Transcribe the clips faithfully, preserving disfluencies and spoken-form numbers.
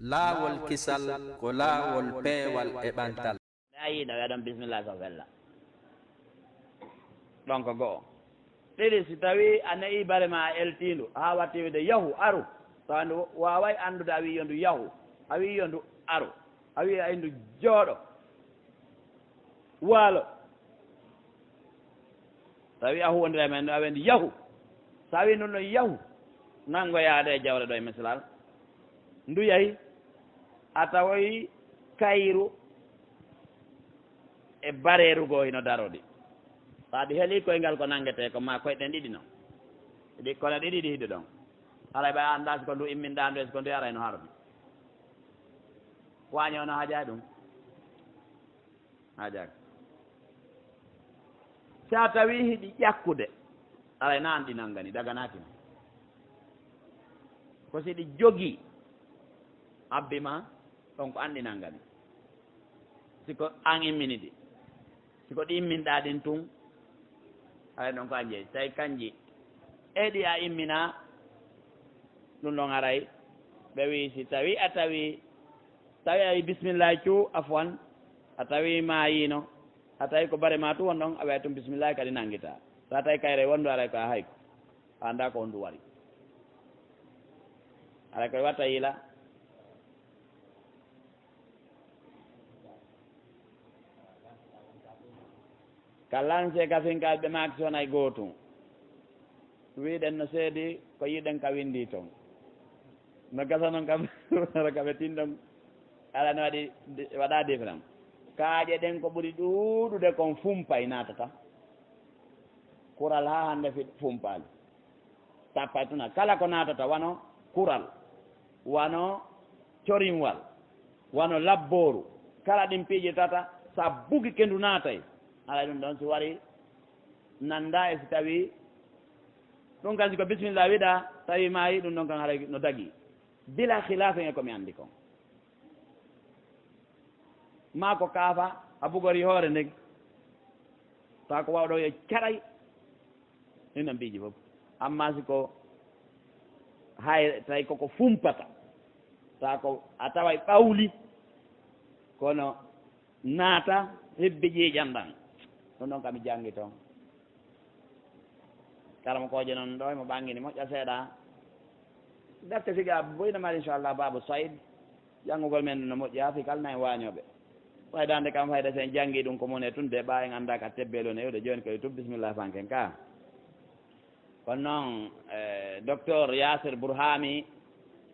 Laawol kisal ko laawol peewal e ɓantal. A yiɗa waɗan bismillah ko fella. Ɗon ko go'o. Ɗiɗi, si tawii a ne'i bare ma a eltiindu, haa watti wi'ude yahu, aru. Tawa ndu waaway anndude a wi'i yo ndu yahu, a wi'i yo ndu aru, a wi'i a ndu jooɗo, waalo. Tawi a huwondira men, a wendi yahu. So a wi ndun ɗon yahu, nango yaade e jawle ɗo e misilal. Ndu yahi, a tawoyi kayru e bareeru goo hino darodi. Ɓaadi heli koyngal ko nangetee ko maa koyɗen ɗiɗi non. Ɗi kono ɗiɗi ɗi hiɗo ɗon. Haray ɓay a anndaa si ko ndu imminɗaa ndu e si ko ndu arayno harmi. Waaño no haajaay ɗum. Haajaaki. Si a tawii hiɗi ƴakkude, aray na an ɗi nangani, daganaaki ma. Ko si ɗi jogii, abbi ma, ɗon ko an ɗi nangani. Si ko an immini ɗi. Si ko ɗi imminɗaa ɗin tun, aray ɗon ko an jeyi. Tawi kanji e ɗi a imminaa, ɗum ɗon aray. Ɓe wi'i si tawii a tawii Tawi a wi bismillahi cuu, afwan, a tawi maayiino, a tawi ko bare maa tun won ɗon, a wi'ay tun bismillahi kadi nanngitaa. So a tawi kayre wondu, aray ko a hayko. A anndaa ko honɗum wari. Aray ko watta yila. Ka lanse ka fin ka ɓe maaki si wonay gootum. Wi'ɗen no seedi ko yi'ɗen ka winndii ton. No gasa non kam, ka ɓe tin ɗon, ala no waɗi, waɗaa différence. Kaaƴe ɗen ko ɓuri ɗuuɗude kon fumpay naatata. Kural haa hannde fi-, fumpaali. Tappay tuna kala ko naatata, wano kural, wano corinwal, wano labbooru, kala ɗin piiji tata, sa bugi ke ndu naatay. Alay ɗum ɗon si wari nannda e si tawi ɗum kan si ko bismillah wiɗa, tawi maayi ɗum ɗon kan haray no dagi. Bila khilafin e ko mi anndi kon. Maa ko kaafa, a bugori hoore nden. Taa ko waawɗo yo caray. Ɗin ɗon piiji fof. Amma si ko hay, tawi koko fumpata, taa ko a taway ɓawli, kono naata hebbi ƴiiƴan ɗan. Ɗum ɗon kam mi janngi toon. Karamokoojo noon ɗo, emo ɓanngini moƴƴa seeɗa. Defte siga boyna mari, inchallah, Babu Saïd. Janngugol men no moƴƴi, haa fii kala nayi waañooɓe. Faydaande kam fayda, si en janngii ɗum ko mone tun de, ɓaa en anndaa ka tebbeel woni iwde. Jooni ko e tub, bisimilla fanken ka. Kono noon, eh, docteur Yasir Burhami,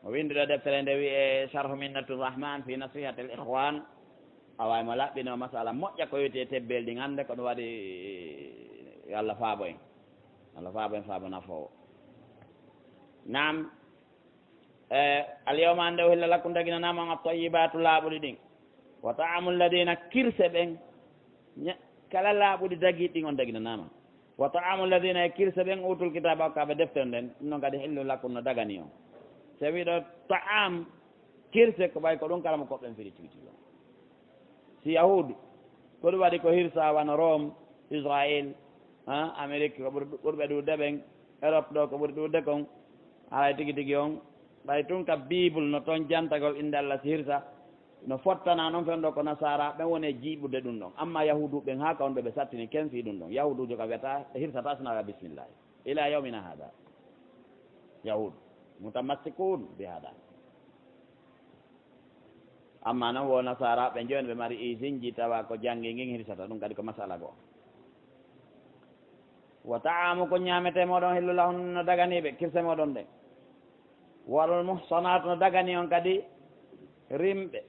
o winndi ɗo deftere nde wiyee Sharhu Minnatur Rahman fi Nasihatil Ikhwan. Awa, emo laɓɓinoo masala moƴƴa ko yowiti e tebbeel ɗin hannde, ko ɗum waɗi yo Allah faabo en. Allah faabo en faabo nafoowo. Naam. Eh, al yawma, hannde, uhilla lakum, daginanaama on, at-tayyibatu, laaɓuɗi ɗin. Wa ta'amu alladina, kirse ɓen, ña-, kala laaɓuɗi dagiiɗi ɗin on daginanaama. Wa ta'amu alladina, e kirse ɓen, utul kitaaba, okkaaɓe defte nden, ɗum non kadi hillu lakum, no dagani on. So wi'i ɗo ta'am, kirse, ko ɓay ko ɗum karamokooɓe ɓen firi tigi tigi on. Si Yahuudu, ko ɗum waɗi ko hirsa wano Rome, Israel, ha, Amérique, ko ɓuri, ɓurɓe ɗuuɗde ɓen, Europe ɗo ko ɓuri ɗuuɗde kon, haray tigi tigi on, ɓay tun ka Bible no toon jantagol innde Allah si hirsa, no fottana noon fen ɗo ko Nasaara ɓen woni e jiiɓude ɗum ɗon. Amma Yahuudu ɓen haa ka on ɗo ɓe sattini ken fii ɗum ɗon. Yahuuduujo ka wiyata, hirsata sina waya bismillahi. Ila yawmina hada. Yahuudu. Mutamassikun bi hada. Amma non wo Nasaaraaɓe jooni ɓe mari isinji tawa ko janngi ngin hirsata, ɗum kadi ko masala goo. Wa ta'amukum, ñaametee mooɗon, hillu lahun, no daganii ɓe, kirse mooɗon ɗen. Wal muhsanaatu, no daganii on kadi rimɓe,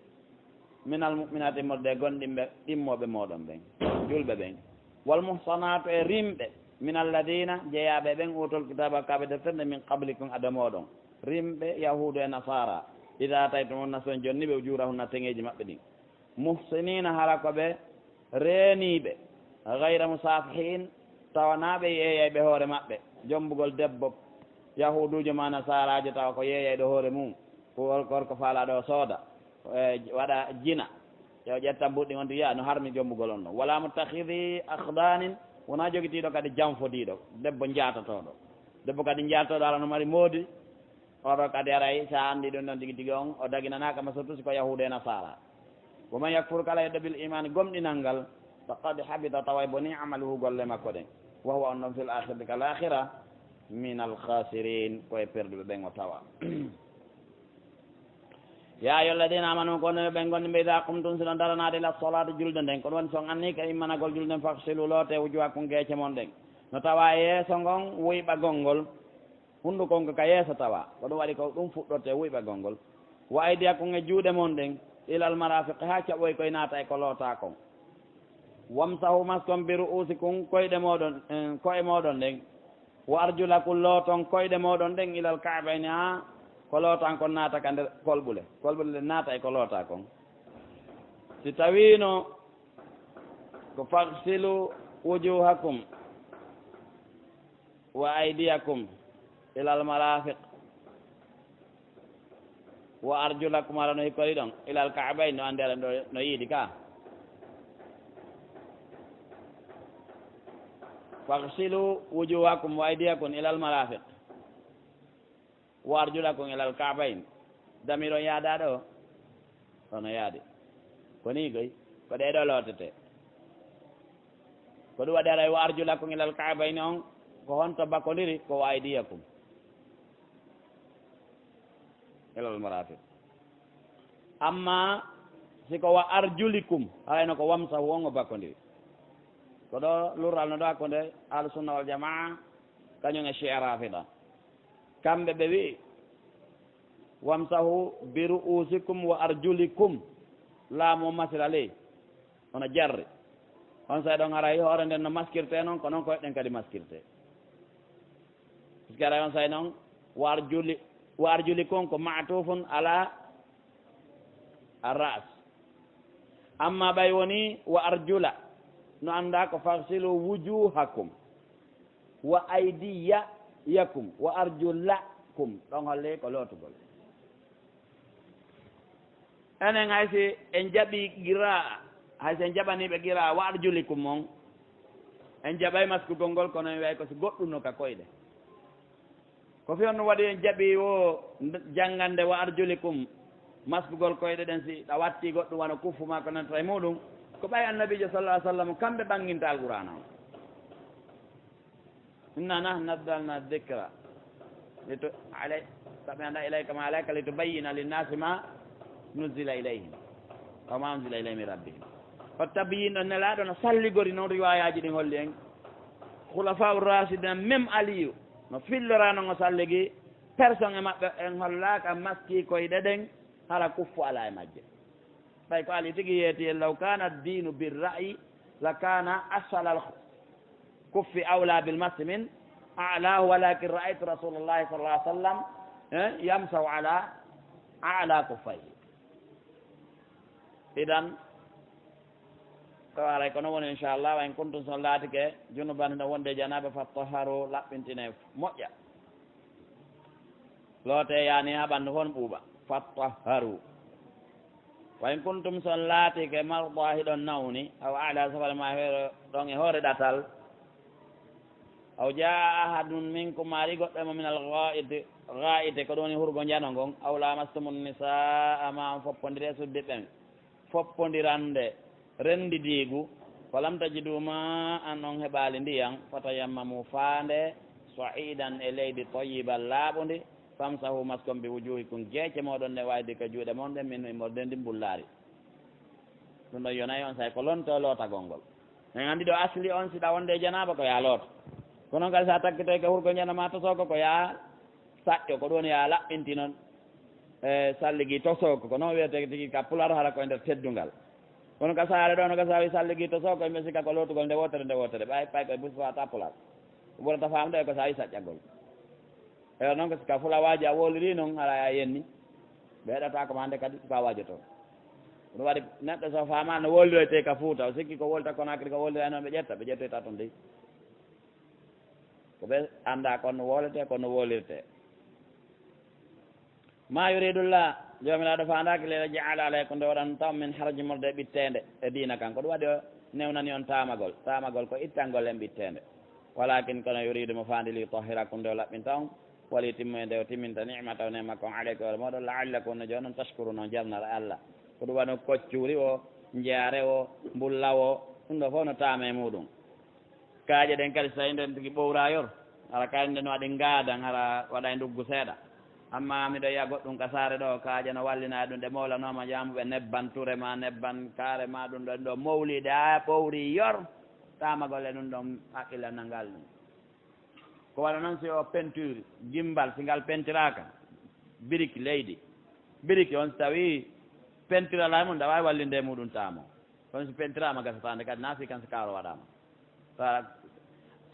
minal mu'minaati, immorde e gomɗinɓe, ɗimmooɓe mooɗon ɓen, julɓe ɓen. Wal muhsanaatu, e rimɓe, minal ladiina, jeyaaɓe ɓen, uutul kitaaba, okkaaɓe deftere nden, min qablikum, ado mooɗon. Rimɓe Yahuudu e Nasaara, idaa ataytumuhunna, si on jonni ɓe, ujuurahunna, teŋeeji maɓɓe ɗin. Muhsiniina, hara ko ɓe reeniiɓe, gayra musaafihiin, tawanaa ɓe yeeyayɓe hoore maɓɓe. Jombugol debbo Yahuuduujo maa Nasaaraajo tawa ko yeeyayɗo hoore mum, ko gorko faalaaɗo o sooda, e waɗa jina, yo ƴetta mbuɗɗi on, wiya no harmi jombugol on ɗon. Wala muttakhidhi akhdaanin, wonaa jogitiiɗo kadi janfodiiɗo, debbo njaatotooɗo. Debbo kadi njaatotooɗo, hara no mari moodi, Oɗo kadi aray, so a anndi ɗum ɗon tigi tigi on, o daginanaaka ma surtout si ko Yahuudu e Nasaara. Wa man yakfur, kala heddo bil iman, gomɗinal ngal, faqad habita, tawa e boni, amaluhu, golle makko ɗen. Wa huwa, on ɗon, fil akhirati, kal akhira, minal khasirin, ko e perduɓe ɓen o tawa. Ya ayyuha alladina amanu, kono ɓen gonɗi ɓe, ida qumtum, si on daranaade, ila solati, julde nden, kono woni si on anni ka immanagol julde nden, faghsilu, loote, wujuhakum, geece mon ɗen. No tawa e yeeso ngon, wuyɓagol ngol. Hunnduko on ko ka yeeso tawa, ko ɗum waɗi ko ɗum fuɗɗorte wuyɓagol ngol. Wa aydiyakum, e juuɗe mon ɗen, ilal marafiqi, haa caɓoy koy naata e ko lootaa kon. Wamsahu, maskon, bi ru'usikum, koyɗe mooɗon, eh, ko'e mooɗon ɗen. Wa arjulakum, looton koyɗe mooɗon ɗen, ilal ka'bayni, haa ko lootaa kon naata ka nder kolɓule. Kolɓule ɗen naata e ko lootaa kon. Si tawiino ko faghsilu wujuhakum wa aydiyakum ilal marafiq, wa arjulakum, ara no hikkori ɗon, ilal ka'bayn, no anndi ara no, no yiidi ka. Faghsilu wujuhakum wa aydiyakum ilal marafiq. Wa arjulakum ilal ka'bayn. Damir on yaada ɗo? Ono yaadi. Ko ni goy, ko ɗee ɗo lootete. Ko ɗum waɗi aray wa arjulakum ilal ka'bayn on, ko honto bakondiri? Ko wa aydiyakum ilal marafiq. Amma si ko wa arjulikum, haray no ko wamsahu on o bakondiri. Ko ɗo lurral no ɗo hakkunde Ahlu Sunna wal Jamaa, kañum e Shi'a Rafida. Kamɓe ɓe wi'i, "Wamsahu bi ru'usikum wa arjulikum." Laamu o masira ley, hono jarri. On say ɗon haray hoore nden no maskirte non, ko non koyɗe ɗen kadi maskirte. Puisque haray on say non, wa arjuli-, wa arjulikum ko ma'tufun ala ar-ra's. Amma ɓay woni wa arjula, no annda ko faghsilu wujuhakum. Wa aydiyakum wa arjulakum. Ɗon holle ko lootugol. Enen hay si en jaɓi qiraa, hay si en jaɓaniiɓe qiraa wa arjulikum on, en jaɓay maskugol ngol, kono en wi'ay ko si goɗɗum no ka koyɗe. Ko fii honno waɗi en jaɓi wo nde-, janngande wa arjulikum, maskugol koyɗe ɗen, si a watti goɗɗum wano kuffu maa ko nantata e muɗum? Ko ɓay Annabiijo sallallahu alaihi wasallam kamɓe ɓanginta Alqur'aana on. Inna nahnu nazzalna dhikra litu-, alay-, sabi anda ilayka ma alayka litubayyina linnasi ma nuzila ilayhim aw ma unzila ilayhim min rabbihim. Ko tabyin ɗon, Nelaaɗo no salligori non riwaayaaji ɗin holli en. Khulafa'ur Rashidin, même Aliyu, no fillora non o salligi personne e maɓɓe, en hollaaka maski koyɗe ɗen, hara kuffu alaa e majje. Ɓay ko Ali tigi yeeti en, "Law kana ad-dinu bir-ra'yi la kana asfala al-kuffi awla bil-massi min a'lahu, walakin ra'aytu Rasulallahi sallallahu alaihi wasallam, eh, yamsahu ala a'la kuffayhi." Idan, ko aray kono woni, inchallah, wa in kuntum, si on laatike junuban, hiɗon wonde janaaba, fattaharu, laɓɓintine moƴƴa. Loote yaani haa ɓanndu hon ɓuuɓa. Fattaharu. Wa in kuntum, si on laatike, marda, hiɗon nawni, aw ala safar, maa hiɗon e hoore ɗatal, aw jaa ahadun minkum, maa ari goɗɗo e mon, minal ghaa'iti, ghaa'iti, ko ɗum woni hurgo njano ngon, aw lamastumun nisaa, maa on foppondiri e suddiɓɓe ɓen, foppondirande, renndidiigu, falam tajidu maa'an, on heɓaali ndiyan, fatayammamu, faande, sa'idan, e leydi, tayyiban, laaɓundi, famsahu, maskon, bi wujuhikum, geece mooɗon ɗen, wa aydikum, juuɗe mon ɗen, minhu, immorde ndi mbullaari. Ɗum ɗon yonay on say ko lonto lootagol ngol. En anndi ɗo asli on, si ɗa wonde e janaaba, ko yaa looto. Kono ngal, si a takkitoyke hurgo njano maa tosoogo, ko yaa saƴƴo, ko ɗum woni yaa laɓɓinti non, e, salligi tosoogo. Ko non wiyetee tigi ka pular, hara ko e nder teddungal. Kono ka saare ɗo, no ka saawi salligi tosoogo, yimɓe sikka ko lootugol nde wootere, nde wootere. Ɓay, ɓay ko e busi faata pular. Ko ɓurata faamde ko saawi saƴƴagol. Eyo, non ko si ka fulawaaji a woliri non, hara a yenni. Ɓe heɗataako ma hannde kadi, ko a waajoto. Ɗum waɗi neɗɗo so faama no woliroytee ka Fuuta, o sikki ko wolta Konaakiri, ko wolira e non ɓe ƴetta, ɓe ƴettoyta ton dey. Ko ɓe annda kon no wolete, kon no wolirte. Ma yuridullah, Joomiraaɗo faandaaki, li yaj'ala alaykum, nde waɗan taw min haraj, morde ɓitteende e diina kan. Ko ɗum waɗi o newnani on taamagol. Taamagol ko ittangol en ɓitteende. Walakin, kono, yuridu, mo faandi, li yutahhirakum, nde o laɓɓinta on, Wali timmoyde o timminta ni'mata o neema kon aleykum e hoore mooɗon, la'allakum no jooni on tashkuruna on jarnara Allah. Ko ɗum wano koccuri o, njeere o, mbulla o, ɗum ɗo fof no taama e muɗum. Kaaƴe ɗen kadi so tawi nden tigi ɓowra yor, hara kadi nden waɗi ngaadan, hara waɗa e nduggu seeɗa. Amma miɗo yiya goɗɗum ka saare ɗo, kaaƴe no wallina e ɗum, ɗe mowlanooma jaamuɓe nebban ture ma, nebban kaare ma, ɗum ɗon ɗo mowli ɗe, a ɓowri yor, taamagol e ɗum ɗon haqqillanal ngal ɗum. Ko wano noon si o peinture, gimbal, si ngal pentiraaka, biriki leydi, biriki on si tawi pentiralaa e mum, ɗa waawi wallinde e muɗum taamo. Kono si pentiraama gasataande kadi, na si kan si kaaro waɗaama. Sa-,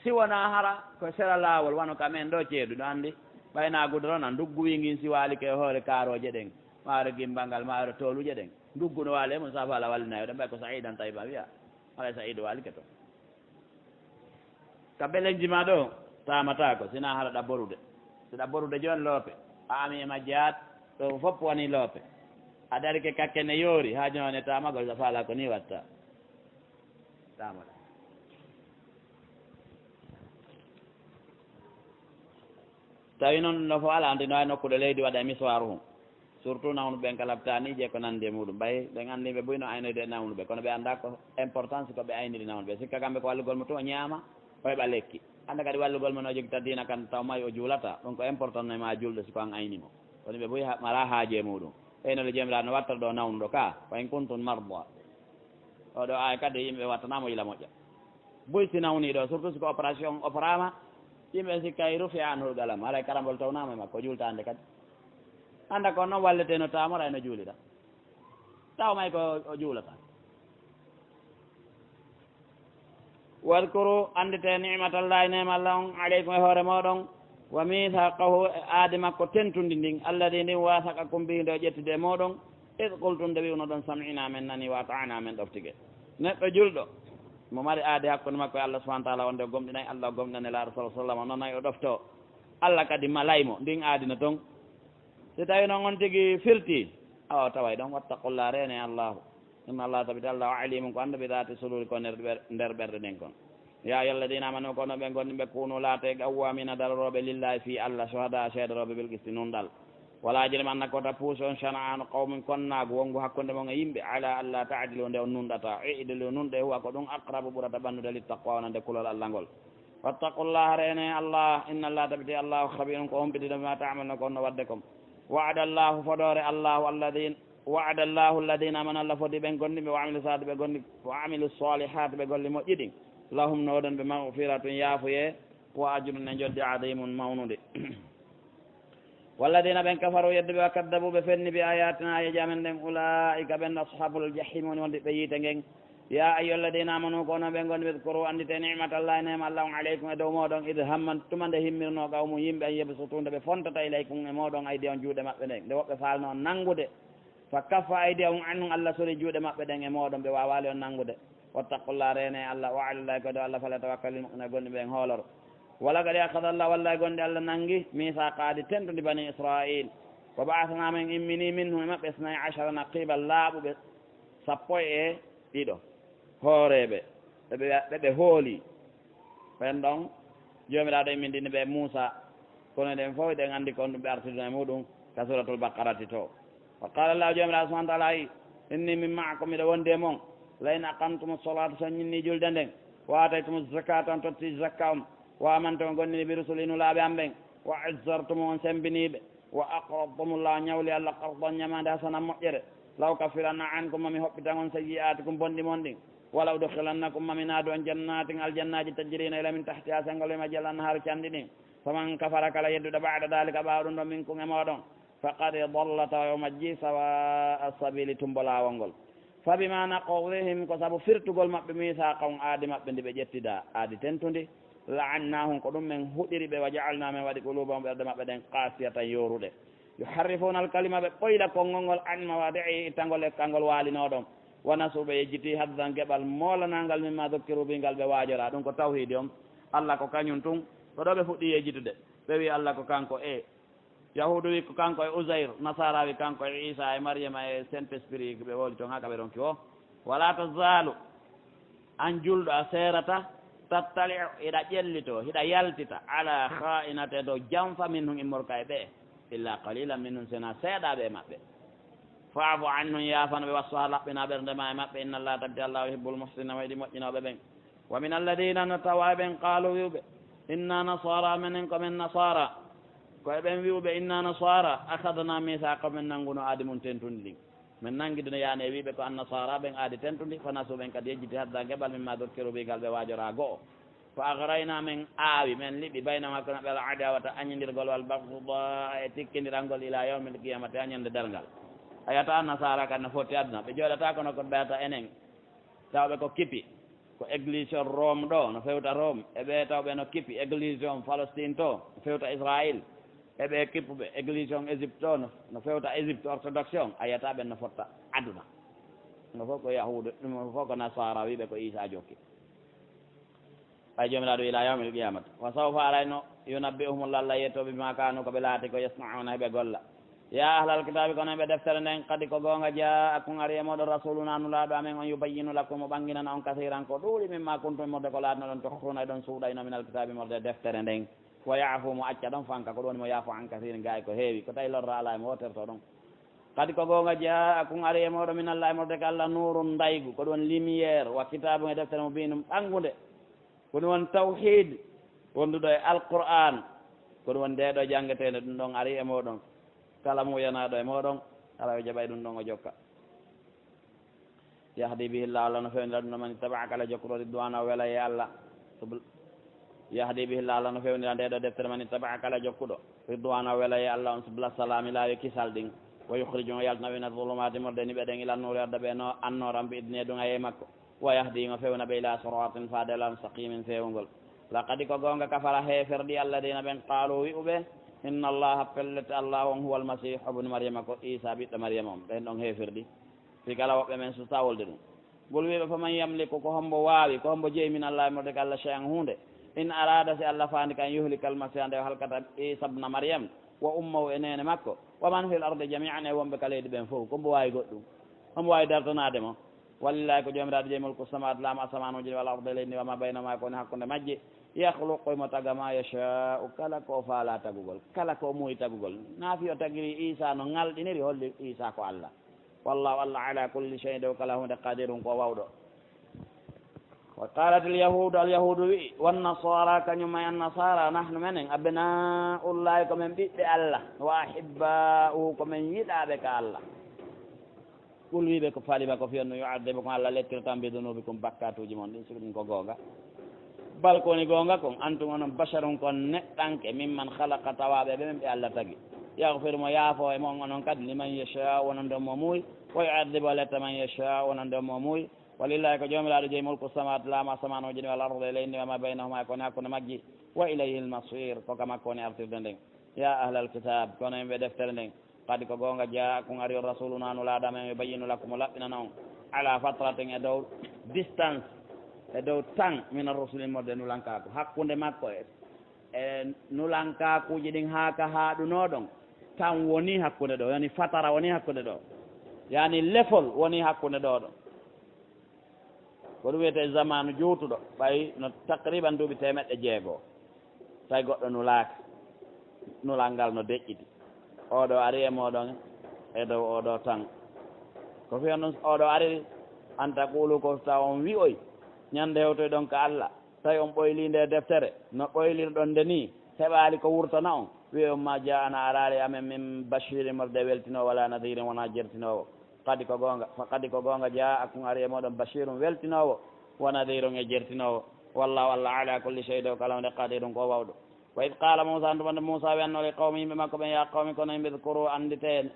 si wonaa hara ko sera laawol, wano ka men ɗo ceeɗu, ɗo anndi, ɓay na gudoro na nduggu wi ngin si waali ke hoore kaarooje ɗen, maaro gimbal ngal, maaro tooluje ɗen. Nduggu no waali e mum, sa faala wallinayo ɗen, ɓay ko Sa'idan Tayyiban wiya. Alay Sa'idu waali ke to. Ka belenji ma ɗo, taamataako, sina hara ɗa borude. Si ɗa borude jooni loope, a ami e majjaat, ɗo fof woni loope. A darike kakke ne yoori, haa jooni taamagol, sa faala ko ni watta. Taamata. Tawi noon no fo ala, anndi no wawi nokkude leydi waɗa e miswaaru hun. Surtout nawnu ɓen ka laptaanije ko nandi e muɗum. Ɓay ɓen anndi ɓe buy no aynoyde e nawnuɓe, kono ɓe annda ko importance ko ɓe ayniri nawnuɓe. Sikka kamɓe ko wallugol mo tun o ñaama, o heɓa lekki. Annda kadi wallugol mo no jogita diina kan taw may o juulata. Ɗum ko important no e ma julɗo si ko an ayni mo. Kono ɓe buy ha-, mala haaje e muɗum. Ɓeyno le Joomiraaɗo no watta ɗo nawnuɗo ka, wa in kuntum marda. Oɗo aaya kadi yimɓe wattanamo yila moƴƴa. Buy si nawni ɗo, surtout si ko opération opérama, yimɓe sikkay rufi an hol galam, haray karambol tawnama e makko, jultande kadi. Anda ko noon wallete no tamora e no juulira. Taw may ko o juulata. Wadkuru, anndite ni'matallahi, neema Allah on, aleykum, e hoore mooɗon, wa mithaqahu, e aadi makko tentundi ndin, alladi ndin wasaqakum bihi, nde o ƴettide e mooɗon, id qultum, nde wi'unoɗon, sami'na, men nani, wa ata'na, men ɗoftike. Neɗɗo julɗo, mo mari aadi hakkunde makko e Allah subhanahu wa ta'ala, wonde o gomɗinay Allah, o gomɗinay Nelaaɗo sallallahu alaihi wasallam, o nanay, o ɗofto Allah kadi malay mo, ndin aadi no ton. Si tawi noon on tigi firti, awa taway ɗon, wattaqullah, reene Allahu. Inna Allah, tabiti Allah, o alimun, ko anndu bi dhati suduri, ko nder ɓer-, nder ɓerɗe ɗen kon. Ya ayyuha alladina amanu, kono ɓe gonɗi ɓe, kunu, laate, qawwamina, darorooɓe, lillahi, fii Allah, shuhada, seedarooɓe, bil qisti, nunɗal. Wala yajrimannakum, ta puusi on, shana'anu qawmin, konnaagu wongu hakkunde mon e yimɓe, ala alla ta'dilu, nde on nunɗata, i'dilu, nunɗe, huwa, ko ɗum, aqrabu, ɓurata ɓanndude, littaqwa, wonande kulol Allah ngol. Wattaqullaha, reene Allah, inna Allah, tabiti Allah, khabirun, ko humpitiiɗo, bima ta'maluna, ko on no waɗde kon. Wa'ada Allahu, fodoore Allahu, alladin, wa'ada Allahu alladina amanu, Allah fodi ɓen gonɗinɓe, wa amilu salihati, ɓe gonɗi, wa amilu salihati, ɓe golli moƴƴi ɗin. Lahum, no woodani ɓe, maghfiratun, yaafuye, wa ajrun, e njoddi, adimun, mawnude. Walladina, ɓen, kafaru, yedduɓe, wa kaddabu, ɓe fenni, bi ayatina, ayeeje amen ɗen, ulaika, ɓen, ashabul jahim, woni wondiɓe yiite ngen. Ya ayyuha alladina amanu, ko onon ɓe gonɗi, udkuru, anndite, ni'matallahi, neema Allah on, aleykum, e dow mooɗon, id hammat, tuma nde himmirno, qawmun, yimɓe, an yabsutu, nde ɓe fontata, ilaykum, e mooɗon, aydiyahum, juuɗe maɓɓe ɗen, nde woɓɓe faalno nanngude. Fa kaffa aydiyahum anhum, Allah sori juuɗe maɓɓe ɗen e mooɗon, ɓe waawaali on nanngude. Wattaqullah, reene Allah, wa alallahi, ko e dow Allah, falyatawakkalil mu'minun, gonɗi ɓen hooloro. Walaqad akhadha Allah, wallahi gonɗi Allah nanngi, mithaqa, aadi tentundi, bani Israil. Wa ba'athna, men immini, minhum, e maɓɓe, isnay ashara naqiban, laaɓuɓe sappo e ɗiɗo, hooreeɓe, ɓe ɓe, ɓe ɓe hooli. Ɓen ɗon, Joomiraaɗo immindini ɓe Muusa, kono eɗen fof eɗen anndi ko on ɗum ɓe artirno e muɗum ka Suuratul Baqarati to. Wa qaala Allaahu, Joomiraaɗo subhaanahu wa ta'aala wi, inni min ma'akum, miɗo wondi e mon, la in aqamtumu salaata, so on ñinni julde nden, wa aataytumu zakaata, on totti zakka on, wa amantum, on gomɗini, bi rusuli, nulaaɓe am ɓen, wa azzartumu, on sembini ɓe, wa aqradtumu Llaaha, on ñawli Allah, qardan, ñamaande, hasanan, moƴƴere, la ukaffiranna ankum, mami hoɓɓitan on, sayyi'aatikum, bonɗi mon ɗin, wa la udkhilannakum, mami naadu on, jannaatin, aljannaaji, tajrii, no ila min tahtiha, senngo ley majji, al anhaaru, canɗi ɗin. Faman kafara, kala yedduɗo, ba'da dhalika, ɓaawo ɗum ɗon, minkum, e mooɗon, faqad dalla, tawa o majji, sawa'a sabili, tumbo laawol ngol. Fabima naqdihim, ko sabu firtugol maɓɓe, mithaqahum, aadi maɓɓe ndi ɓe ƴettida, aadi tentundi, la'annahum, ko ɗum men huɗiri ɓe, wa ja'alna, men waɗi, qulubahum, ɓerɗe maɓɓe ɗen, qasiyatan, yooruɗe. Yuharrifuna al-kalima, ɓe ɓoyla konngol ngol, an mawadi'ihi, ittangol e kangol waalino ɗon. Wa nasu, ɓe yejjiti, haddan, geɓal moolanangal, mimma dhukkiru bihi, ngal ɓe waajora. Ɗum ko tawhiidi on. Allah ko kañum tun. Ko ɗo ɓe fuɗɗi yejjitude. Ɓe wi Allah ko kanko e Yahuudu wi ko kanko e Uzayr, Nasaara wi kanko e Iisa e Maryama e Saint-Esprit, ɓe wowli toon haa ka ɓe ronki o. Wala tazaalu, an julɗo a seerata, تطلع, hiɗa ƴellito, hiɗa yaltita, على خائنة, dow janfa, منهم, immorka e ɓe, إلا قليلا منهم, sena seeɗaaɓe e maɓɓe. فاعف عنهم, yaafano ɓe, واصفح, laɓɓina ɓernde ma e maɓɓe, إن الله, tabiti Allah, يحب المحسنين, o yiɗi moƴƴinooɓe ɓen. ومن الذين, no tawa e ɓen, قالوا, wi'uɓe, إنا نصارى, menen ko men nasaara, ko e ɓen wi'uɓe, إنا نصارى, أخذنا ميثاقهم, men nannguno aadi mun tentundi ndin. Men nangi duna yaani e wi'uɓe ko annasaara ɓen aadi tentundi, فنسوا, ɓen kadi yejjiti, حظا, geɓal, مما ذكروا به, ngal ɓe waajoraa go'o. فأغرينا, men aawi, men liɓi, بينهم, hakkunde maɓɓe, العداوة, añindirgol, والبغضاء, e tikkindirangol, إلى يوم القيامة, haa ñande darngal. A yi'ataa annasaara kan no fotti aduna, ɓe jooɗataa kono ko ɓe yi'ata enen, tawɓe ko kipi, ko église on Rome ɗo, no fewta Rome, e ɓe tawɓe no kipi, église on Palestine to, no fewta Israël, e ɓe kippuɓe, église on Égypte to, no, no fewta Égypte orthodoxe on, a yi'ataa ɓen no fotta aduna. Ɗum fof ko yahuudu, ɗum fof ko nasaara, wi'uɓe ko Iisaa jokki. Ɓay Joomiraaɗo, إلى يوم القيامة. وسوف, aray no, ينبئهم الله, Alla yettoo ɓe, بما كانوا, ko ɓe laati ko, يصنعون, heɓe golla. يا أهل الكتاب, ko onon ɓe deftere nden, قد, ko goonga, جاءكم, ari e mooɗon, رسولنا, Nulaaɗo amen on, يبين لكم, o ɓanginana on, كثيرا, ko ɗuuɗi, مما كنتم, immorde ko laatinoɗon, تخفون, eɗon suuɗa, no, من الكتاب, immorde deftere nden. ويعفو, mo acca ɗon fanka, ko ɗum woni mo يعفو عن كثير, gaa e ko heewi, ko tawi lorra alaa e mo wooterto ɗon. قد, ko goonga, جاءكم, ari e mooɗon, من الله, immorde ka Alla, نور, ndaygu, ko ɗum woni lumière, وكتاب, e deftere, مبين, ɓanngunde. Ko ɗum woni tawhiid wonduɗo e Alqur'aan. Ko ɗum woni ndee ɗoo janngeteende, ɗum ɗon arii e mooɗon. Kala muuyanaaɗo e mooɗon, Alla o jaɓay ɗum ɗon, o jokka. يهدي به الله, Alla no fewnira ɗum ɗon, من اتبع, kala jokkuɗo, رضوانه, welayee Alla. Subl-, يهدي به الله, Alla no fewnira ndee ɗoo deftere, من اتبع, kala jokkuɗo, رضوانه, welayee Alla on, سبل السلام, laawi kisal ɗin. ويخرجهم, o yaltina ɓe, من الظلمات, immorde niɓe ɗen, إلى النور, o adda ɓe e no-, annoora, بإذنه, ɗum e makko. ويهديهم, o fewna ɓe, إلى صراط, faade laawol, مستقيم, feewungol. لقد, ko goonga, كفر, heeferɗi, الذين, ɓen, قالوا, wi'uɓe, إن الله, pellet Alla on, هو المسيح ابن مريم, ko Iisaa ɓiɗɗo Maryama on. Ɓen ɗon heeferɗi. Fii kala woɓɓe men sustawolde ɗum. قل, wi'uɓe, فمن يملك, ko hombo waawi, ko hombo jeyi, من الله, immorde ka Alla, شيئا, huunde, إن أراد, si Alla faandi, أن يهلك المسيح, nde o halkata Iisaa ibna Maryam, وأمه, e neene makko, ومن في الأرض جميعا, e wonɓe ka leydi ɓen fow, ko hombo waawi goɗɗum? Hombo waawi dartanaade mo? ولله, ko Joomiraaɗo jeyi, ملك السماوات, laamu asamaanuuji ɗin, والأرض, e leydi ndin, وما بينهما, ko woni hakkunde majji. يخلق, himo taga, ما يشاء, kala ko o faalaa tagugol, kala ko o muuyi tagugol. Naa fii o tagirii Iisaa no ŋalɗiniri, holli Iisaa ko Alla. والله, Alla, على كل شيء, dow kala huunde, قدير, ko o waawɗo. وقالت اليهود, Alyahuudu wi'i, والنصارى, kañum e Annasaara, نحن, menen, أبناء الله, ko men ɓiɓɓe Alla, وأحباؤه, ko men yiɗaaɓe ka Alla. قل, wi'uɓe, ko فلم, ko fii honno, يعذبكم, Alla lettirta on, بذنوبكم, bakkaatuuji mon ɗin, si ko ɗum ko goonga. بل, ko woni goonga kon, أنتم, onon, بشر, ko neɗɗanke, ممن خلق, tawaaɓe ɓe men ɓe Alla tagi. يغفر, mo yaafoo e mon, onon kadi, لمن يشاء, wonande on mo muuyi, ويعذب, o letta, من يشاء, wonande on mo muuyi. ولله, ko Joomiraaɗo jeyi, ملك السماوات, laamu asamaanuuji ɗin, والأرض, e leydi ndin, وما بينهما, e ko woni hakkunde majji. وإليه المصير, ko ka makko woni artirde nden. يا أهل الكتاب, ko onon yimɓe deftere nden, قد, ko goonga, جاءكم, arii on, رسولنا, Nulaaɗo amen, يبين لكم, o laɓɓinana on, على فترة, e dow distance, e dow temps, من الرسل, immorde e nulankaaku, hakkunde makko e, e nulankaakuuji ɗin, haa ka haaɗunoo ɗon, temps wonii hakkunde ɗoo, yaani fatara wonii hakkunde ɗoo, yaani lefol wonii hakkunde ɗoo ɗon. Ko ɗum wiyetee zamaanu juutuɗo, ɓay no taqriban duuɓi teemeɗɗe jeego. Tawi goɗɗo nulaaka, nulal ngal no deƴƴiti. Oo ɗoo ari e mooɗon e dow oo ɗoo tan. Ko fii honɗun oo ɗoo ariri? أن تقولوا, ko tawa on wi'oy, ñande hewtoyɗon ka Alla, tawi on ɓoylii ndee deftere, no ɓoylirɗon nde nii, heɓaali ko wurtana on, wi'oy on, ما جاءنا, araali e amen, من بشير, immorde e weltinoowo, ولا نذير, wonaa jertinoowo. قد, ko goonga, فقد, ko goonga, جاءكم, arii e mooɗon, بشير, weltinoowo, ونذير, e jertinoowo. والله, Alla, على كل شيء, dow kala huunde, قدير, ko o waawɗo. وإذ قال موسى, tuma nde Muusaa wi'annoo, لقومه, yimɓe makko ɓen, يا قوم, ko onon yimɓe, اذكروا, annditee,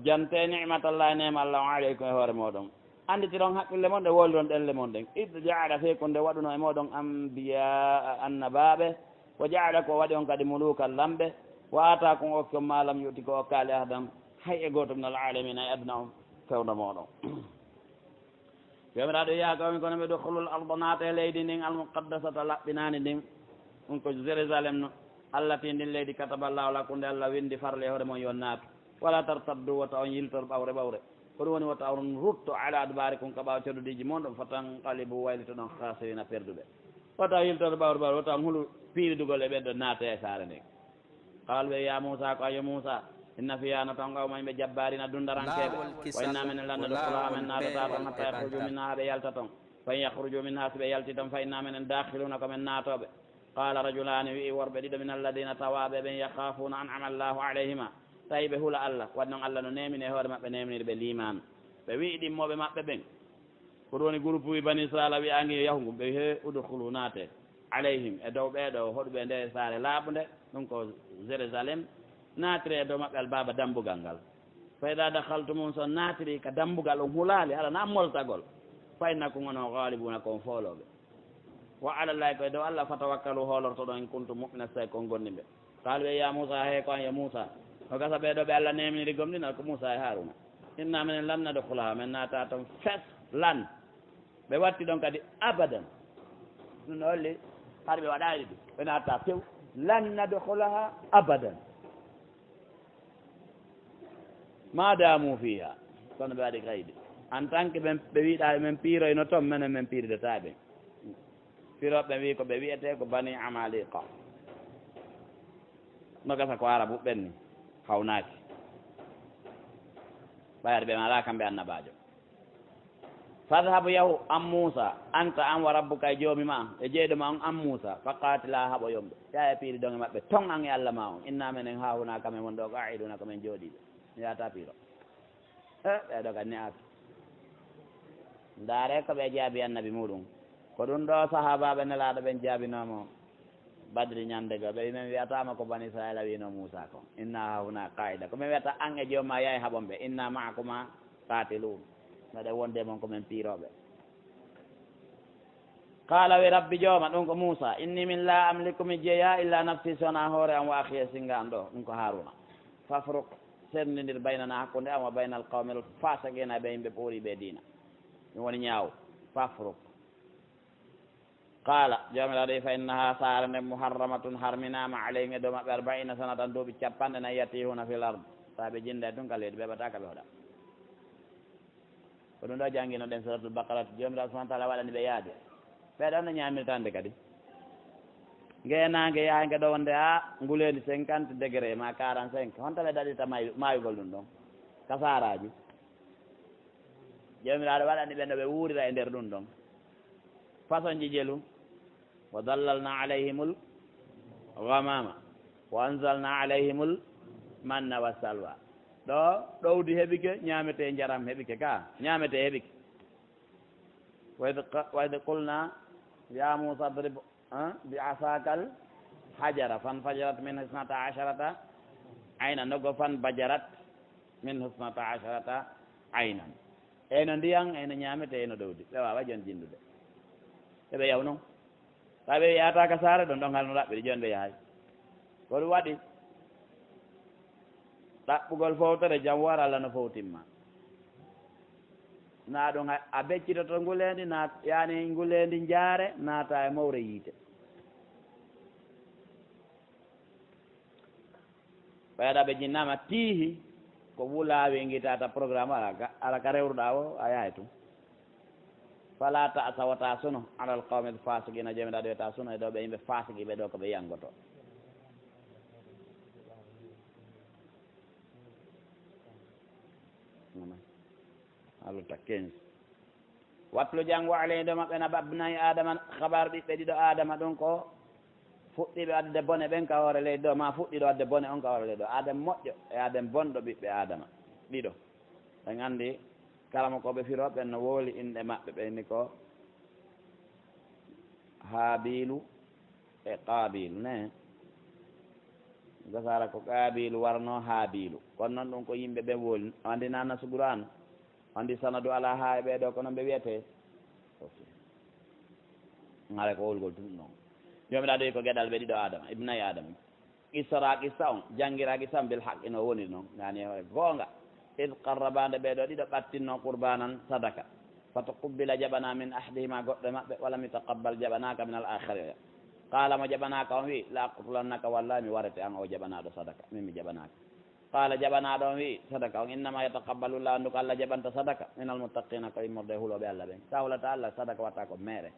jantee, نعمة الله, neema Alla on, عليكم, e hoore mooɗon. Annditiron haqqille mon ɗen, wowliron ɗemle mon ɗen. إذ جعل, fii ko nde waɗunoo e mooɗon, أنبياء, annabaaɓe, وجعلكم, o waɗi on kadi, ملوكا, lamɓe, وآتاكم, o okki on, ما لم يؤت, ko okkaali, أحدا, hay e gooto, من العالمين, e aduna on fewndo mooɗon. Joomiraaɗo, يا قوم, ko onon yimɓe, ادخلوا الأرض, naatee leydi ndin, المقدسة, laɓɓinaandi ndin, ɗum ko Jérusalem no, التي, ndin leydi, كتب الله لكم, ndi Alla winndi farli e hoore mon yo on naatu. ولا ترتدوا, wota on yiltor ɓawre ɓawre. Ko ɗum woni, wota on rutto, على أدباركم, ka ɓaawo codoodiiji mon ɗon, فتنقلبوا, waylitoɗon, خاسرين, perduɓe. Wota hiltoto ɓawto ɓawto, wota on hulu piiridugol e ɓen ɗo naata e saare nden. Qaalu ɓe, "Yaa Muusaa, ko ayo Muusaa, inna fiihaa no ton qawman ɓe jabbaariina dundarankeeɓe. Wa innaa menen lan nadkhulahaa men naatataa ton hattaa yakhruju minhaa haa ɓe yalta ton. Fa in yakhruju minhaa si ɓe yalti ton fa innaa menen daakhiluuna ko men naatooɓe." Qaala rajulaani wi'i worɓe ɗiɗo min alladiina tawaaɓe ɓen yakhaafuuna an'ama Allaahu alayhimaa. Tawi ɓe hula Alla, waɗi non Alla no neemini e hoore maɓɓe neeminiri ɓe liimaanu. Ɓe wi'i ɗimmooɓe maɓɓe ɓen. Ko ɗum woni groupe wi Bani Israila wi'angi yo yahu ngun, ɓe wi'i, "He, udkhulu, naate, alayhim, e dow ɓee ɗoo hoɗuɓe e nde saare laaɓunde, ɗum ko Jérusalem, naatire e dow maɓɓe albaaba dambugal ngal. Fa idaa dakhaltum, so naatiri ka dambugal on hulaali, hara na moltagol, fa innakum onon ghaalibuuna ko on foolooɓe. Wa alallaahi ko e dow Alla fatawakkalu hoolortoɗon in kuntum mu'miniina so tawi ko on gomɗinɓe." Qaalu ɓe, "Yaa Muusaa, hee ko an yo Muusaa, no gasa ɓee ɗoo ɓe Alla neeminiri gomɗinal ko Muusaa e Haaruuna. Innaa menen lan nadkhulahaa, men naata ton fes lan." Ɓe watti ɗon kadi abadan. Ɗum no holli hari ɓe waɗaali ɗum. Ɓe naata few. Lan nadkhulahaa abadan. Ma daamu fiihaa. Kono ɓe waɗi kaydi. En tant que ɓen, ɓe wiɗaa men piiroyno ton, menen men piiridataa ɓe. Firooɓe ɓen wi'i ko ɓe wi'etee ko Bani Amaliqa. No gasa ko Arabu ɓen ni, hawnaaki. Ɓayata ɓe maɗa kamɓe annabaajo. Fadhhab, yahu, an Muusaa, anta, an wa rabbuka, e joomi ma, e jeyɗo ma on, an Muusaa, fa qaatilaa, haɓoyon ɓe. Yaa e piiri doŋe maɓɓe, ton an e Alla ma on. Innaa menen haahunaa, kamen woni ɗoo, qaa'iduuna, ko men jooɗiiɓe. Mi yaata piiro. Eh, ɓee ɗoo kan ne'aaki. Ndaaree ko ɓe jaabi annabi muuɗum. Ko ɗum ɗoo sahaabaaɓe Nelaaɗo ɓen jaabinoo mo Badri ñande goo. Ɓe wi'i, "Men wi'ataa ma ko Bani Israa'iila wi'unoo Muusaa kon. Innaa haahunaa qaa'ida." Ko men wi'ata an e jooma, yahay haɓon ɓe. "Innaa ma'akumaa qaatiluun." Meɗen wonde e mon ko men piirooɓe. Qaala, wi Rabbi jooma, ɗum ko Muusaa, "Innii min laa amliku mi jeyaa illaa nafsii so wonaa hoore am wa akhii e sinnga am ɗoo, ɗum ko Haaruuna. Fafruq, senndindir baynanaa hakkunde am wa baynal qawmil faasiqiina e ɓe yimɓe ɓooriiɓe e diina." Ɗum woni ñaawo. Fafruq. Qaala, Joomiraaɗo wi, "Fa innahaa saare nden muharramatun harminaama alayhim e dow maɓɓe arba'iina sanatan duuɓi cappanɗe nayi yatiihuuna fil ard." Taa ɓe jinnda tun ka leydi, ɓe heɓataa ka ɓe hoɗa. Ko ɗum ɗoo janngino ɗen Suratul Baqara, Joomiraaɗo Subhaanahu wa Ta'aalaa waɗani ɓe yaade. Ɓee ɗon no ñaamirta hannde kadi. Ngeenaange yahay nge ɗo wonde haa nguleendi cinquante degré ma quarante-cinq. Honto ɓe daɗirta maayu-, maayugol ɗum ɗon? Kasaaraaji. Joomiraaɗo waɗani ɓe no ɓe wuurira e nder ɗum ɗon. Façon ji jelu. "Wa dallalnaa alayhimul ghamaama, wa anzalnaa alayhimul manna wa salwa." Ɗoo, ɗowdi heɓike, ñaametee njaram heɓike, ka ñaametee heɓike. "Wa idh qa-, wa idh qulnaa yaa Muusaa idrib, ah, bi asaakal hajara, fanfajarat minhu isnataa asharata aynan." No go fanbajarat minhu isnataa asharata aynan. Eyno ndiyan, eyno ñaametee, eyno ɗowdi. Ɓe waawaa jon jinndude. Eɓe yahu non. Ɓay ɓe yahataa ka saare ɗon, ɗon hara no raɓɓiɗi, jooni ɓe yahay. Ko ɗum waɗi ɗaɓɓugol fowtere, jam wara, Alla no fowtimma. Na ɗum a, a beccitoto nguleendi, na, yaani nguleendi njaare, naata e mowre yiite. Ɓay aɗa ɓe jinnaama tiihi, ko wulaawi ngitaata programme, ala ka, ala ka rewruɗaa o, a yahay tun. "Falaa ta'asaw, wota suno, alal qawmil faasiqiina, Joomiraaɗo wiyata suno e dow ɓe yimɓe faasiqi ɓe ɗoo ko ɓe yangoto." Haalata quinze. Watlu janngu alayhim dow maɓɓe naba ibnay Aadama, khabar ɓiɓɓe ɗiɗo Aadama, ɗum ko fuɗɗiiɓe waɗde bone ɓen ka hoore leydi ɗoo, maa fuɗɗiiɗo waɗde bone on ka hoore leydi ɗoo. Aadama moƴƴo e Aadama bonɗo ɓiɓɓe Aadama ɗiɗo. En anndi kala mo ko ɓe firoo ɓen no wooli inɗe maɓɓe, ɓe ni ko Haabiilu e Qaabiilu ne. Gasaara ko Qaabiilu warnoo Haabiilu. Kono noon ɗum ko yimɓe ɓen wooli. O anndi na nasu Qur'aan. Anndi sanadu alaa haa e ɓee ɗoo, ko noon ɓe wiyetee. Ok. Ŋare ko howlugol tun noon. Joomiraaɗo wi ko geɗal ɓe ɗiɗo Aadama, ibnay Aadama. Qissora qissa on, janngira qissa on bil haqqi no woniri noon. Yaani e hoore goonga. Id qarraba, nde ɓee ɗoo ɗiɗo ɓattinnoo qurbaanan sadaka. Fatuqubbila, jaɓanaa, min ahadihima, goɗɗo e maɓɓe, walam yutaqabbal, jaɓanaaka, minal aakhari, oya. Qaala, mo jaɓanaaka on wi, la aqtulannaka, wallaahi mi warete an o jaɓanaaɗo sadaka. Min mi jaɓanaaka. Qaala, jaɓanaaɗo on wi'i, sadaka on, innama yataqabbalu Llahu, anndu ko Alla jaɓanta sadaka, minal muttaqiina, ko immorde e hulooɓe Alla ɓen. Sa hulataa Alla, sadaka watta ko meere.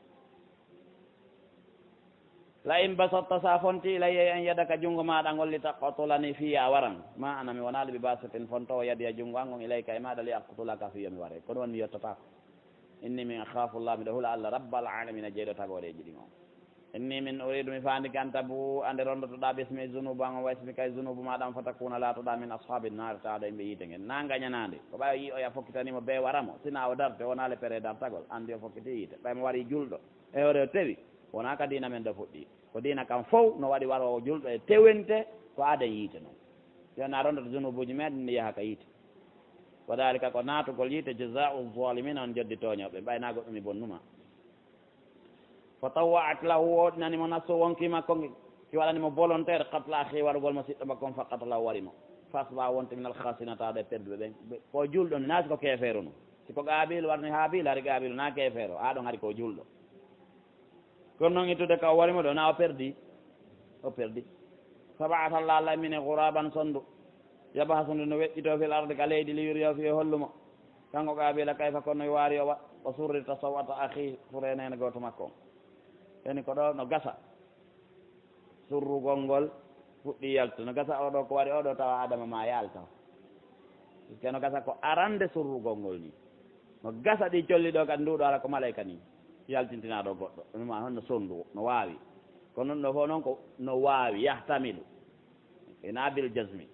La in basatta, sa fonti, ilayya, an yadaka, junngo maaɗa ngon, li taqtulani, fii yo a waran. Ma ana, mi wonaali, bi basitin, fontoowo, yadiya, junngo an ngon, ilayka, e maaɗa, li aqtulaka, fii yo mi ware. Ko ɗum woni mi yottataako. Inni, min akhafu Allah, miɗo hula Allah, rabbal alamina, jeyɗo tagooreeji ɗin on. Inni, min uridu, mi faandike, an tabu, ande rondotoɗaa, bismi, zunubu an, wa ismika, e zunubu maaɗa on, fatakuna, laatoɗaa, min ashabi nnaari, tawaaɗo yimɓe yiite ngen. Na ngañanaande. Ko ɓay o yi'i oya fokkitanii mo bee wara mo, si na o darte, o wonaali pere dartagol, anndi o fokkiti yiite. Ɓay mo warii julɗo, e hoore o tewi, wonaa ka diina men ɗo fuɗɗii. Ko diina kan fow no waɗi waroowo julɗo e tewente ko aaden yiite non. Yo na rondoto zunubuuji meeɗen, mi yaha ka yiite. Wa daalika, ko naatugol yiite, jazaa'u zaalimiina, on joddi tooñooɓe, ɓay na goɗɗum mi bonnu ma. Fa tawwa'at lahu, wooɗinani mo nafsu wonkii makko ngi, ki waɗani mo volontaire, qatla akhii, warugol mo siɗɗo makko on, fa qatalahu, wari mo. Fa asbaha, wonti, minal khaasiriina, tawaaɗo e perduɓe ɓen. Ɓe, ko julɗo ni, na si ko keefeero non. Si ko Qaabiilu warni Haabiilu, hari Qaabiilu na keefeero, haa ɗon hari ko julɗo. Kono non ittude ka o wari mo ɗo, na o perdi? O perdi. Fa ba'atha, Allah lammini, ghuraban, sondu. Yabhasu, ndu no weƴƴitoo, fil ardi, ka leydi, li yuriyahu, fii o hollu mo. Kanko Qaabiila, kayfa, kono no waari o wa-, wa surrita saw'ata akhii, furee neene gooto makko on. Eni ko ɗo no gasa. Surrugol ngol fuɗɗii yaltude. No gasa oo ɗoo ko wari oo ɗoo tawa Adama ma yalta. Puisque no gasa ko arande surrugol ngol nii. No gasa ɗi colli ɗoo kadi nduuɗo ara ko malayka nii. Yaltintinaa ɗoo goɗɗo. Ɗum ma honno sondu no waawi. Kono ɗum ɗoo fof noon ko no waawi, yahtamilu. Ina bil jazmi.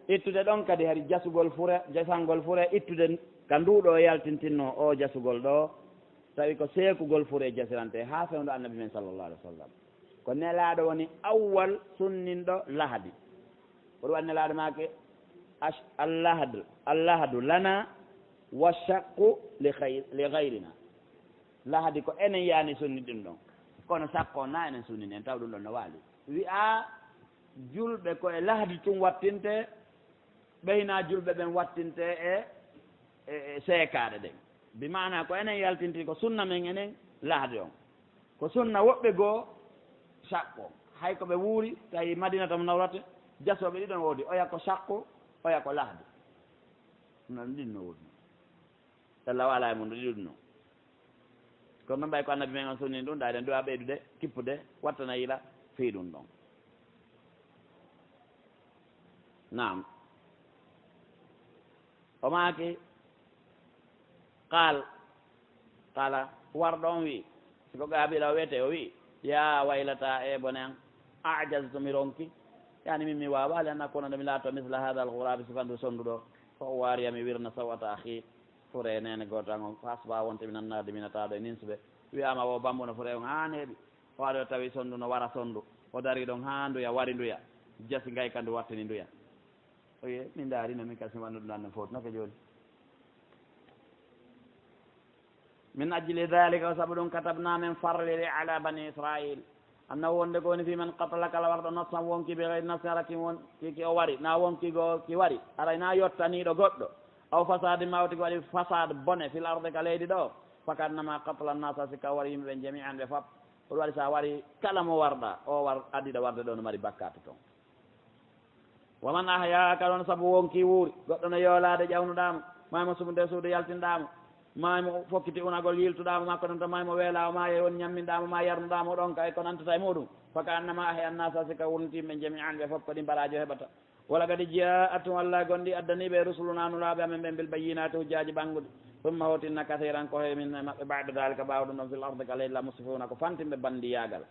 Ittude ɗon kadi hari jasugol fure, jasangol fure, ittude ka nduuɗo o yaltintinno o jasugol ɗo, tawi ko seekugol fure jasirante haa fewndo Annabi men sallallahu alaihi wasallam. Ko Nelaaɗo woni awwal sunninɗo lahadi. Ko ɗum waɗi Nelaaɗo maaki, "Ash-, allahadu, allahadu lana wa shaqqu li khayr-, li ghayrina." Lahadi ko enen yani sunni ɗum ɗon. Kono sakko na enen sunnini en, taw ɗum ɗon no waali. Wi'a julɓe ko e lahdi tun wattinte, ɓeyna julɓe ɓen wattinte e, e, e seekaaɗe ɗen. Bi maana ko enen yaltinti ko sunna men enen lahdi on. Ko sunna woɓɓe goo saɓɓo. Hay ko ɓe wuuri, tawi Madinata Munawwarata, jasooɓe ɗiɗon woodi, oya ko saqqo, oya ko lahdi. Non ɗin no woodi. Yalla wala e mum ɗiɗum no. Kono noon ɓay ko Annabi men on sunni ɗum, ɗa eɗen du'a ɓeydude, kippude, wattana yila fii ɗum ɗon. Naam. O maaki, qaal, qaala, warɗo on wi'i, si ko Qaabiila o wiyetee, o wi'i, yaa waylata, e bone an, a'jaztu, mi ronki, yaani min mi waawaali, an akuna, nde mi laatoo, misla haadal ghuraabi, sifa ndu sondu ɗo, fa uwaariya, mi wirna, saw'ata akhii, fure neene gooto an on, fa asbaha, wonti, mina nnaadimiina, tawaaɗo e ninsuɓe. Wi'aama wo bambuno fure on, haa neeɓi, o ari o tawi sondu no wara sondu, o darii ɗon haa nduya wari nduya, jasi ngay ka ndu wattini nduya. Oye, min ndaarino min kasi wanndu ɗum ɗan no fowtunake jooni. Min ajli dhalika, ko sabu ɗum, katabna, min farliri, ala bani Israil, annahu, wonde ko woni, fi man qatala, kala warɗo, nafsan, wonki, bi ghayri nafsin, hara kin won, ki, ki o wari, na wonki goo ki wari, haray na yottaniiɗo goɗɗo, aw fasadin, ma o tigi waɗi fasad, bone, fil ardi, ka leydi ɗo, fakannama qatala nnasa, sikka o wari yimɓe ɓen, jami'an, ɓe fop. Ko ɗum waɗi, sa wari, kala mo warɗa, o war-, addiɗo warde ɗo no mari bakkaatu ton. Wa man ahya, kala on sabu wonki wuuri, goɗɗo no yoolaade ƴawnuɗaa mo, maa mo sumude suudu yaltinɗaa mo, maa mo fokkiti unagol yiltuɗaa mo, makko ɗon to maa mo weelaa, o maayay woni ñamminɗaa mo, maa yarnuɗaa mo ɗon ka e ko nantata e muɗum. Fa ka annama ahya annasa, si ka wurniti yimɓe jami'an, ɓe fof ko ɗin baraaji o heɓata. Wala kadi ja'athum, Allah gonɗi addanii ɓe, rusuluna, nulaaɓe amen ɓen, bil bayyinati, hujjaaji ɓannguɗi. Summa, hotinna, kathiran, ko heewi min e maɓɓe, ba'da dhalika, ɓaawo ɗum ɗon, fil ardi, ka leydi, la musrifuna, ko fantinɓe banndiyaagal.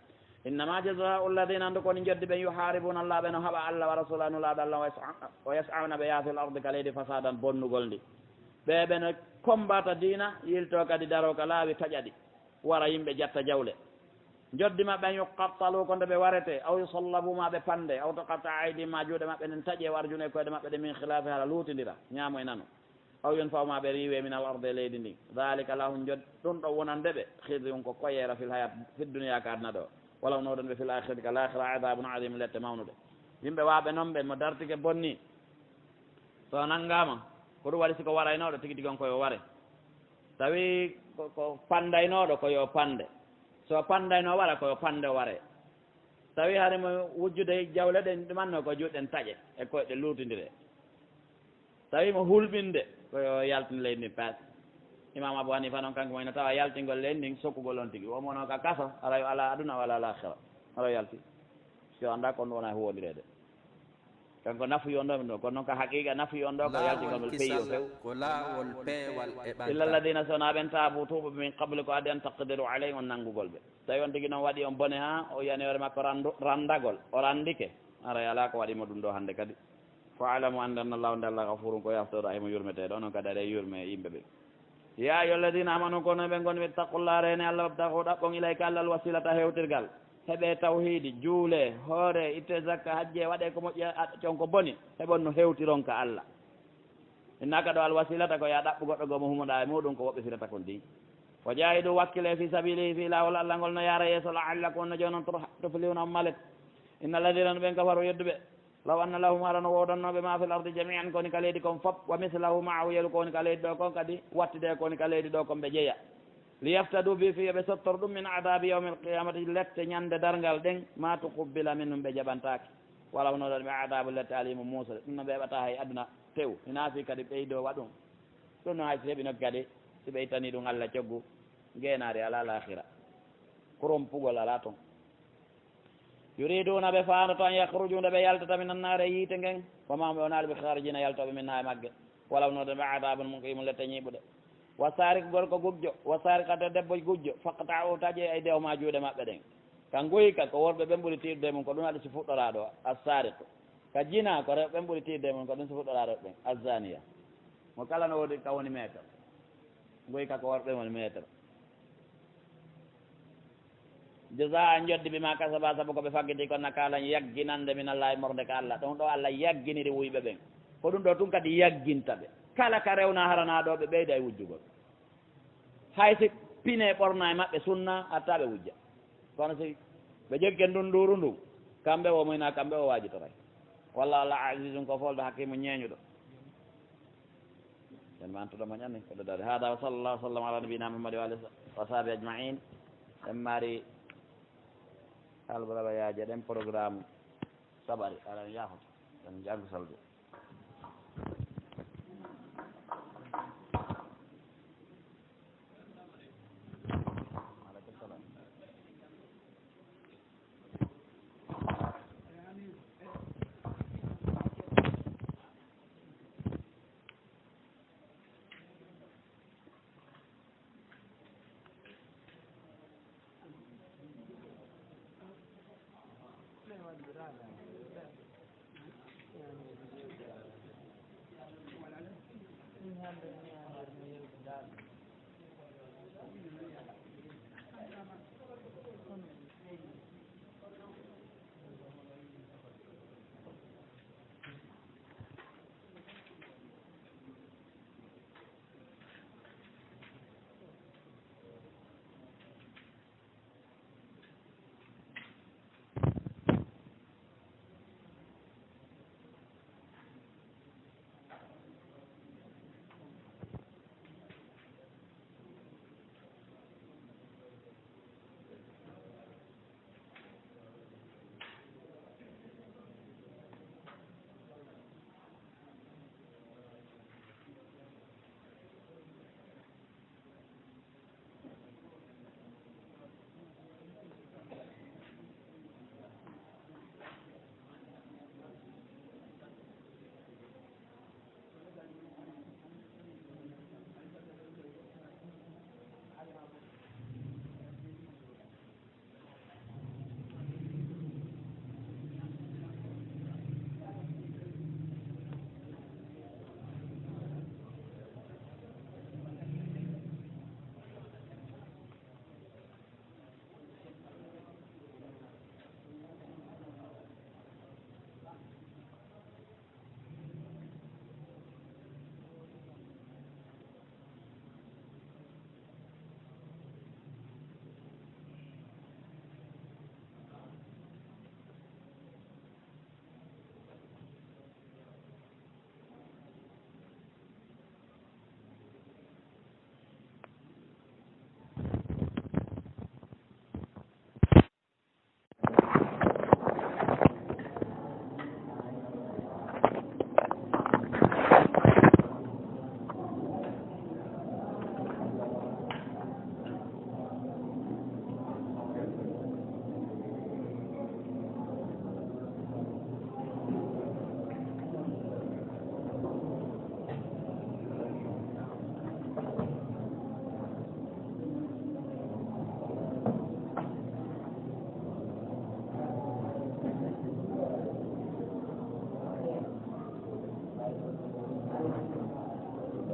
Innama jazaa'u alladhina, anndu ko woni njeddi ɓen, yuharibuna Allah, ɓe no haɓa Allah wa rasulahu, nulaaɗo Allah, wa yas'a-, wa yas'awna, ɓe yaha, fil ardi, ka leydi, fasadan, bonnugol ndi. Ɓe, ɓe no kombata diina, yilto kadi daro ka laawi, taƴa ɗi, wara yimɓe jatta jawle. Njeddi maɓɓe, an yuqattalu, ko nde ɓe warete, aw yusallabu, ma ɓe pande, aw tuqatta'a aydihim, ma juuɗe maɓɓe ɗen taƴe, wa arjulahum, e koyɗe maɓɓe ɗe, min khilafin, hala luutindira, ñaamo e nano. Aw yunfaw, ma ɓe riiwe, minal ardi, e leydi ndin. Dhalika lahum, jod-, ɗum ɗo wonande ɓe, khizyun, ko koyeera, fil hayat, fid dunya, ka aduna ɗo. Wala no ɗon ɓe fil akhirati, ka laakhira, adhabun adhim, lette mawnuɗe. Yimɓe waaɓe non ɓe, mo dartike bonni, so nangama, ko ɗum waɗi si ko waraynooɗo tigi tigi on ko yo ware. Tawi ko, ko pandaynooɗo ko yo pande. So pandayno wara ko yo pande ware. Tawi hari mo wujjude jawle ɗen ɗumanno ko juuɗen taƴe e koyɗe luutindire. Tawi mo hulɓinde ko yo yaltin leydi ndi pes. Imam Abu Hanifa noon, kanko mo ina tawa yaltingol leydi ndin, sokkugol on tigi. O mono ka kaso, ara yo ala aduna wala alakhira. Ara yalti. Si o annda kon wona huwondireede. Kanko nafuyi on ɗo min ɗo, kono noon ka haqiqa nafuyi on ɗo ko yaltingol ngol peyi o few. Ko laawol peewal e ɓantal. Illa alladina, so wona ɓen taabu tuuɓuɓe min qabli ko adi an taqdiru alayhim on nanngugol ɓe. Tawi on tigi noon waɗi on bone haa o yiyani hoore makko randu-, ranndagol, o ranndike. Aray alaa ko waɗi mo ɗum ɗo hannde kadi. Fa alamu annde anna Allahu nde Allah gafurun ko yaftooɗo ay mo yurmeteeɗo, onon kadi aɗa yurme e yimɓe ɓe. Ya ayyuha alladina amanu, kono ɓe ngonmi, ittaqullaha, reene Allah, wabtagu, ɗaɓɓon, ilayka Allah, alwasilata, hewtirgal. Heɓe tawhiidi, juule, hoore, itte zakka, hajje, waɗe ko moƴƴi, a-, on ko boni, heɓon no hewtiron ka Allah. Innaka ɗo alwasilata ko ya ɗaɓɓu goɗɗo goo mo humoɗa e muɗum ko woɓɓe firata kon din. Wa jahidu, wakkile, fi sabilihi, fi laawol Allah ngol no yaara yeeso, la'allakum, on no jonon, turha-, tuflihuna, on malet. Inna alladina, no ɓen kafaru, yedduɓe, law anna lahum, hara no woodannooɓe, ma fil ardi jami'an, ko woni ka leydi kon fop, wa mislahu ma'ahu, yeru ko woni ka leydi ɗo kon kadi, wattude ko woni ka leydi ɗo kon ɓe jeya. Liyaftadu bi, fii yo ɓe sottor ɗum, min adabi yawmil qiyamati, lette ñande darngal ɗen, ma tuqubbila minhum, ɓe jaɓantaake. Wala hono ɗon ɓe adabu lette alimu Muusa, ɗum no ɓe heɓata hay aduna tew, hinaa fii kadi ɓeydo waɗum. Ɗum no hay si heɓi nokki kadi, si ɓe ittani ɗum Allah coggu, ngeenaari alaa laakhira. Kurompugol alaa ton. Yuriduna, ɓe faandoto, an yakhruju, nde ɓe yaltata, min annaari, e yiite ngen, wa ma hum, ɓe wonaali, bi kharijina, yaltooɓe, minha, e magge, walaw, no ɗon ɓe, adabun muqimun, lette ñiiɓuɗe. Wa sariqu, gorko gujjo, wa sariqatu, debbo gujjo, faqta'u, taƴe, aydiyahuma, juuɗe maɓɓe ɗen. Ka nguyka, ko worɓe ɓen ɓuri tiiɗude mum, ko ɗum waɗi si fuɗɗoraa ɗo, as-sariqu. Ka jina, ko rewɓe ɓen ɓuri tiiɗude mum, ko ɗum si fuɗɗoraa rewɓe ɓen, az-zaniya. Mo kala no woodi ka woni maître. Nguyka ko worɓe woni maître. Jazaa, njoddi, bima kasaba, sabu ko ɓe faggiti kon, nakaalan, yagginande, minallahi, morde ka Allah. Ɗum ɗo Allah yagginiri wuyɓe ɓen. Ko ɗum ɗo tun kadi yagginta ɓe. Kala ka rewna harana ɗo, ɓe ɓeyda e wujjugol. Hay si pine ɓorna e maɓɓe sunna, hatta ɓe wujja. Kono si ɓe jogike ndun nduuru ndun, kamɓe o muyna, kamɓe o waajitoray. Walla Allah azizun, ko folɗo, hakimu, ñeeñuɗo. En mantuɗo mo ñanni ko ɗo dari. Hada wa sallallahu wa sallam ala nabiyina Muhammad wa alihi wa sahbihi ajma'in. En mari halbala yaaje ɗen programme sabari. Ala en yaafo. En janngu salde.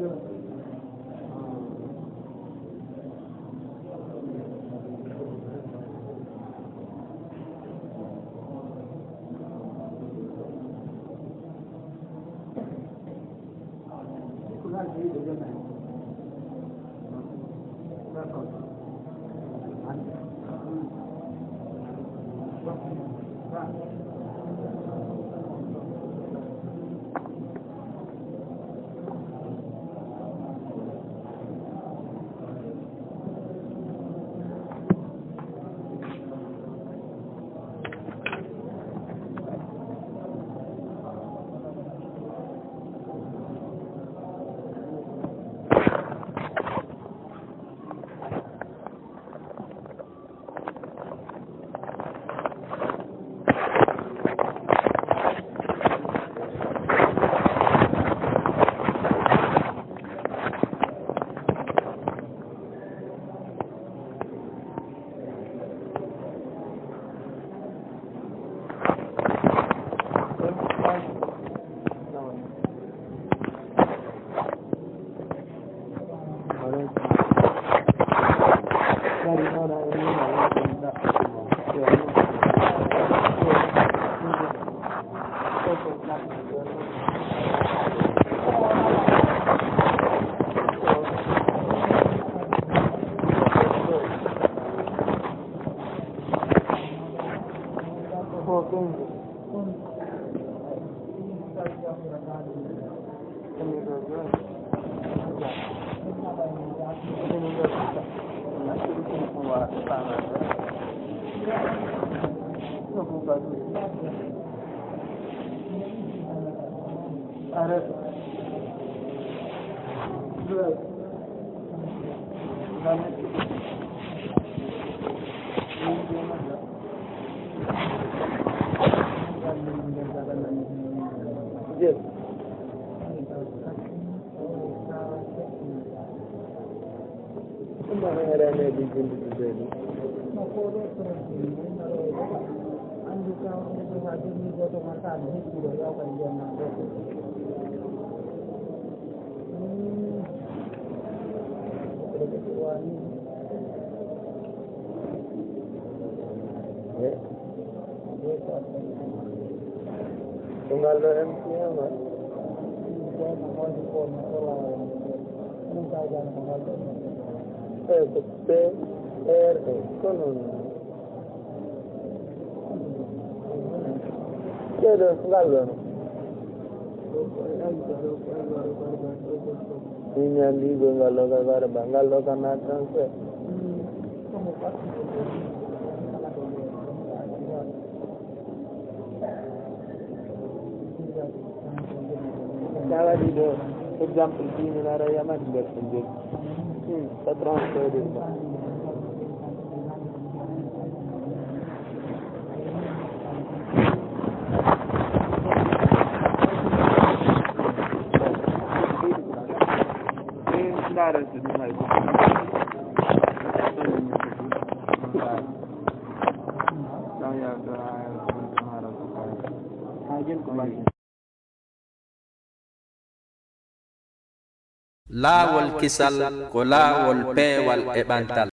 Yes. Ɗum wano harameeji jimɗi ɗi ɓeydi. Ko ngal ɗo M T M a? Eyi, ko P R E, ko noon. Ɗeɗo, ngal ɗo no? Min mi anndi ɗo ngal ɗo ka gara ba, ngal ɗo ka na transfer. Sa waɗi ɗo, exemple, dix mille ara yamani nder ko jogi. Hmm, ko transfert ɗum ba. Eh, ndaara so ɗum hay ko. Laawol kisal ko laawol peewal e ɓantal.